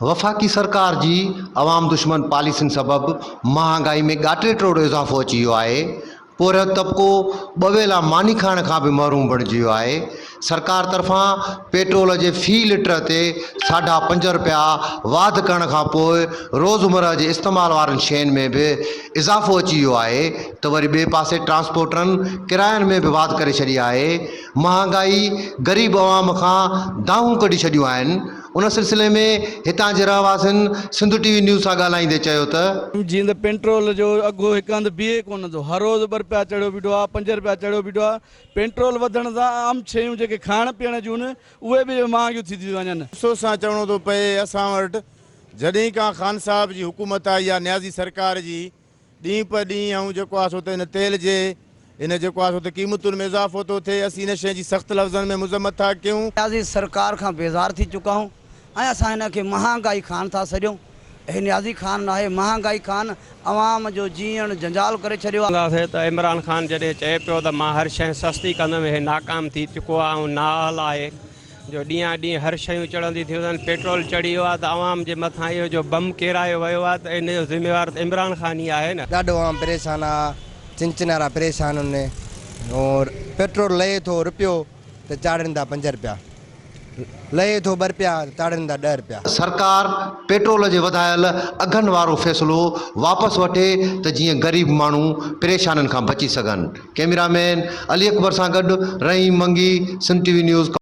وفاقي سرڪار جي عوام دشمن پاليسين سبب مهانگائي ۾ ڳاٽي ٽوڙ اضافو اچي ويو آهي، پورهيت طبقو ٻه ويلا ماني کائڻ کان به محروم بڻجي ويو آهي، سرڪار طرفان پيٽرول جي في لٽر تي ساڍا پنج رپيا واڌ ڪرڻ کانپوء روزمرهه جي استعمال وارين شين ۾ به اضافو اچي ويو آهي ته وري ٻئي پاسي ٽرانسپورٽرن ڪراين ۾ به واڌ ڪري ڇڏي آهي، مهانگائي غريب عوام کان دانهون ڪڍي ڇڏيون آهن. ان سلسلي ۾ هتان جي رهواسين سنڌ ٽي وي نيوز سان ڳالهائيندي چيو ته. جيئن ته پينٽرول جو اگهه هڪ هنڌ بيهي ڪونه ٿو، هر روز ٻه رپيا چڙهيو بيٺو آهي، پنج رپيا چڙهيو بيٺو آهي، پينٽرول وڌڻ سان عام شيون جيڪي کائڻ پيئڻ جون آهن اهي به مهانگيون ٿي ٿيون وڃن. افسوس سان چوڻو ٿو پئي اسان وٽ جڏهن کان خان صاحب جي حڪومت آئي آهي نيازي سرڪار جي ڏينهن په ڏينهن ۽ جيڪو آهي سو ته ان تيل جي ان جيڪو آهي سو ته قيمتن ۾ اضافو ٿو ٿئي اسين ان شيء جي سخت لفظن ۾ مذمت ٿا ڪيون. نيازي سرڪار کان بيزار ٿي چڪا آهيون ۽ اسان هن کي مهانگائي خان ٿا سڏيون. هي نيازي خان ناهي مهانگائي خان عوام جو جيئڻ جنجال ڪري ڇڏيو آهي. چونداسين ته عمران خان جڏهن چئي پيو ته مان هر شيء سستي ڪندم هي ناڪام ٿي چڪو آهي ۽ نااهل آهي. جو ڏينهان ڏينهن هر شيون چڙهندي ٿيون وڃن، پيٽرول چڙهي ويو آهي ته عوام جي مٿان اهو جو بم ڪيرايو ويو آهي ته ان جو ذميوار ته عمران خان ئي آهي نه. ڏاڍو عوام پريشان آ چنچنارا پريشان ان اور پيٽرول لهي ٿو رپيو ته چاڙهين ٿا پنج رپيا لهي ٿو ٻه رپيا ته چاڙهين ٿا ڏهه رپيا. سرڪار پيٽرول جي وڌايل اگهن وارو فيصلو واپس وٺي ته جيئن غريب ماڻهو پريشانين کان بچي سگهن. ڪئميرا مين علي اڪبر سان گڏ Rahim Mangi, Sindh T V news.